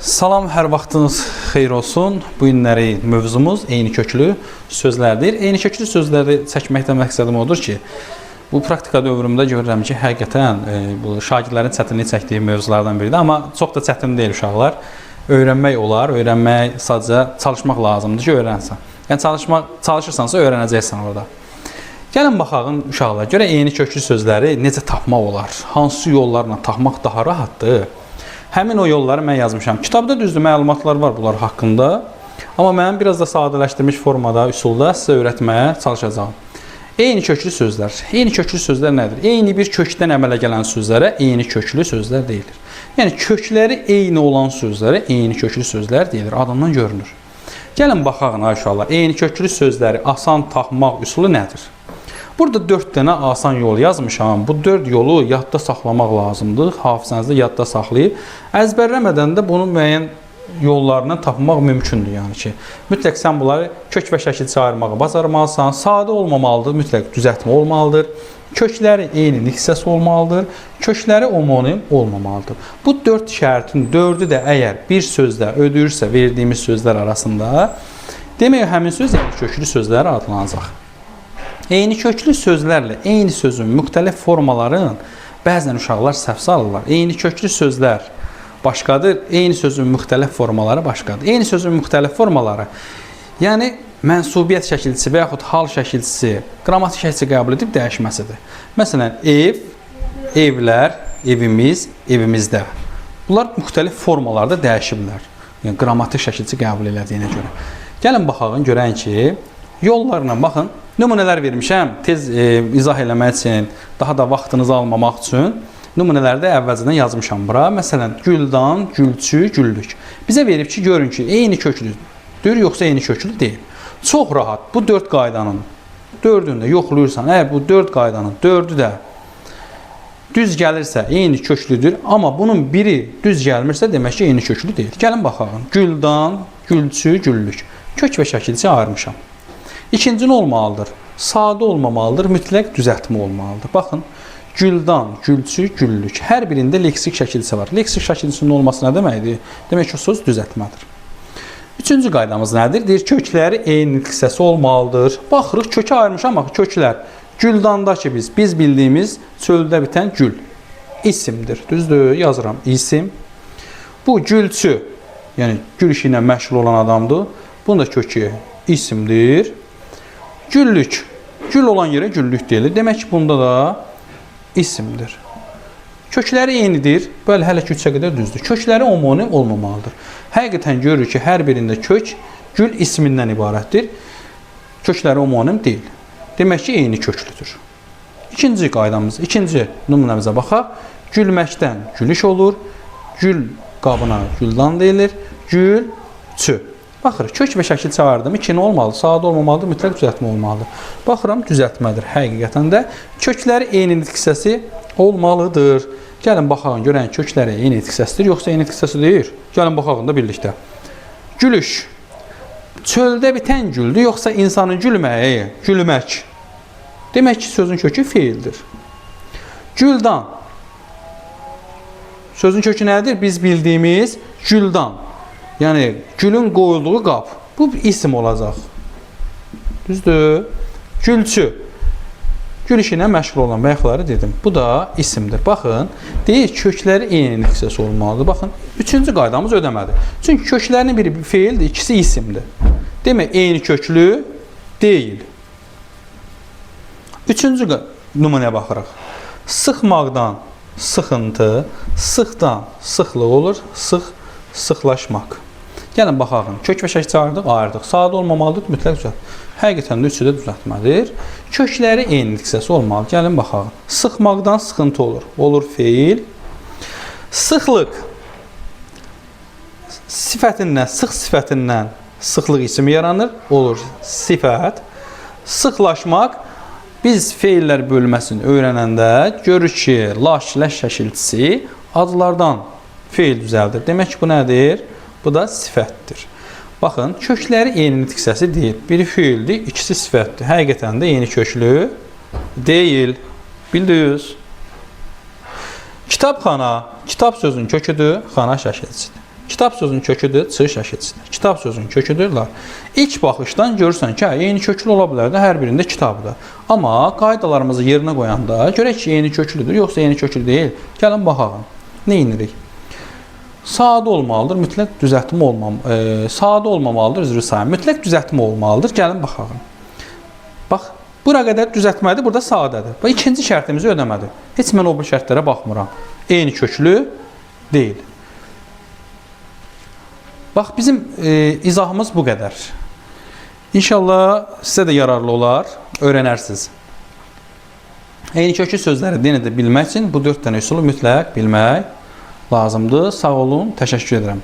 Salam, hər vaxtınız xeyir olsun. Bu günləri mövzumuz eyni köklü sözlərdir. Eyni köklü sözləri çəkməkdə məqsədim odur ki, bu praktika dövrümdə görürəm ki, həqiqətən bu şagirdlərin çətinlik çəkdiyi mövzulardan biridir, amma çox da çətin deyil uşaqlar. Öyrənmək olar, öyrənmək sadəcə çalışmaq lazımdır ki, öyrənsən. Yəni çalışırsansa öyrənəcəksən orada. Gəlin baxaq uşaqlar, görək eyni köklü sözləri necə tapmaq olar? Hansı yollarla tapmaq daha rahatdır? Həmin o yolları mən yazmışam. Kitabda düzdür, məlumatlar var bunlar haqqında. Amma mən biraz da sadələşdirilmiş formada, üsulda sizə öyrətməyə çalışacağam. Eyni köklü sözlər. Eyni köklü sözlər nədir? Eyni bir kökdən əmələ gələn sözlərə eyni köklü sözlər deyilir. Yəni kökləri eyni olan sözlərə eyni köklü sözlər deyilir. Adından görünür. Gəlin baxaq uşaqlar, eyni köklü sözləri asan tapmaq üsulu nədir? Burada 4 dənə asan yol yazmışam. Bu 4 yolu yadda saxlamaq lazımdır. Hafizənizdə yadda saxlayıb əzbərləmədən də bunun müəyyən yollarını tapmaq mümkündür. Yəni ki, mütləq sən bunları kök və şəkilçi ayırmağı bacarmalısan. Sadə olmamalıdır, mütləq düzəltmə olmalıdır. Kökləri eyni hissəsi olmalıdır. Kökləri omonim olmamalıdır. Bu 4 şərtin 4-ü də əgər bir sözdə ödəyirsə verdiyimiz sözlər arasında, demək həmin söz eyni köklü sözlər adlanacaq. Eyni köklü sözlərlə eyni sözün müxtəlif formaların bəzən uşaqlar səhv salırlar. Eyni köklü sözlər başqadır, eyni sözün müxtəlif formaları başqadır. Eyni sözün müxtəlif formaları, yəni mənsubiyyət şəkilçisi və yaxud hal şəkilçisi, qrammatik şəkilçisi qəbul edib dəyişməsidir. Məsələn, ev, evlər, evimiz, evimizdə. Bunlar müxtəlif formalarda dəyişiblər. Yəni qrammatik şəkilçisi qəbul elədiyinə görə. Gəlin baxaq, görən ki, yollarla baxın. Nümunələr vermişəm, tez izah eləmək üçün, daha da vaxtınızı almamaq üçün nümunələri də əvvəlcədən yazmışam bura. Məsələn, güldan, gülçü, güllük. Bizə verib ki, görün ki, eyni köklüdür, yoxsa eyni köklü deyil. Çox rahat, bu 4 qaydanın 4-ünü də yoxlayırsan, əgər bu 4 qaydanın 4-ü də düz gəlirsə, eyni köklüdür, amma bunun biri düz gəlmirsə, demək ki, eyni köklü deyil. Gəlin baxaq. Güldan, gülçü, güllük. Kök və şəkilçi ayırmışam. İkinci nə olmalıdır? Sadə olmamalıdır, mütləq düzəltmə olmalıdır. Baxın, güldan, gülçü, güllük. Hər birində leksik şəkilçisi var. Leksik şəkilçisinin olması nə deməkdir? Demək ki, söz düzəltmədir. Üçüncü qaydamız nədir? Deyir, kökləri eyni hissəsi olmalıdır. Baxırıq, kökü ayırmışam, amma köklər. Güldandakı biz bildiyimiz çöldə bitən gül isimdir. Düzdür, yazıram, isim. Bu gülçü, yəni gül işi ilə məşğul olan adamdır. Bunun da kökü isimdir. Güllük. Gül olan yerə güllük deyilir. Demək ki, bunda da isimdir. Kökləri eynidir. Bəli, hələ ki 3-ə qədər düzdür. Kökləri omonim olmamalıdır. Həqiqətən görürük ki, hər birində kök gül ismindən ibarətdir. Kökləri omonim deyil. Demək ki, eyni köklüdür. İkinci qaydamız, ikinci nümunəmizə baxaq. Gülməkdən gülüş olur. Gül qabına güldan deyilir. Gülçü. Baxırıq, kök və şəkil çağırdım. İki nə olmalı? Sadə olmamalıdır, mütləq düzəltmə olmalıdır. Baxıram, düzəltmədir. Həqiqətən də kökləri eyni nitq hissəsi olmalıdır. Gəlin baxaq, görən kökləri eyni nitq hissəsidir, yoxsa eyni nitq hissəsi deyil. Gəlin baxaq da birlikdə. Gülüş. Çöldə bitən güldür, yoxsa insanın gülməyi, gülmək. Demək ki, sözün kökü feildir. Güldan. Sözün kökü nədir? Biz bildiyimiz güldan. Yəni, gülün qoyulduğu qab. Bu isim olacaq. Düzdür? Gülçü. Gül işi ilə məşğul olan bayaqları dedim. Bu da isimdir. Baxın, deyir, kökləri eyni hissəsi olmalıdır. Baxın, üçüncü qaydamız ödəmədi. Çünki köklərinin biri feildir, ikisi isimdir. Demək, eyni köklü deyil. Üçüncü nümunəyə baxırıq. Sıxmaqdan sıxıntı, sıxdan sıxlıq olur, sıx, sıxlaşmaq. Gəlin baxaq. Kök və şəkil ayırdıq, ayırdıq. Sadə olmamalıdır, mütləq düzəlt. Həqiqətən də üçü də düzəltmədir. Kökləri eyni hissəsi olmalı. Gəlin baxaq. Sıxmaqdan sıxıntı olur. Olur feil. Sıxlıq sifətindən, sıx sifətindən sıxlıq ismi yaranır. Olur sifət. Sıxlaşmaq biz feillər bölməsini öyrənəndə görürük ki, laş, ləş şəkilçisi adlardan feil düzəldir. Demək ki, bu nədir? Bu da sifətdir. Baxın, kökləri eyni nitq hissəsi deyil. Biri feildir, ikisi sifətdir. Həqiqətən də eyni köklü deyil. Bildiniz? Kitabxana, kitab sözünün köküdür, xana şəkilçisidir. Kitab sözünün köküdür, ç şəkilçisidir. Kitab sözünün köküdür, lar. İlk baxışdan görürsən ki, hə, eyni köklü ola bilər də, hər birində kitabdır. Amma qaydalarımızı yerinə qoyanda görək ki, eyni köklüdür, yoxsa eyni köklü deyil. Gəlin baxaq. Nə edirik? Sadə olmalıdır, mütləq düzəltmə sadə olmamalıdır, üzr istəyirəm. Mütləq düzəltmə olmalıdır. Gəlin baxaq. Bax, bura qədər düzəltmədir, burada sadədir. Bax, ikinci şərtimizi ödəmədi. Heç mən o bu şərtlərə baxmıram. Eyni köklü deyil. Bax, bizim izahımız bu qədər. İnşallah sizə də yararlı olar, öyrənərsiniz. Eyni köklü sözləri yenə də bilmək üçün bu 4 dənə üsulu mütləq bilmək lazımdır. Sağ olun, təşəkkür edirəm.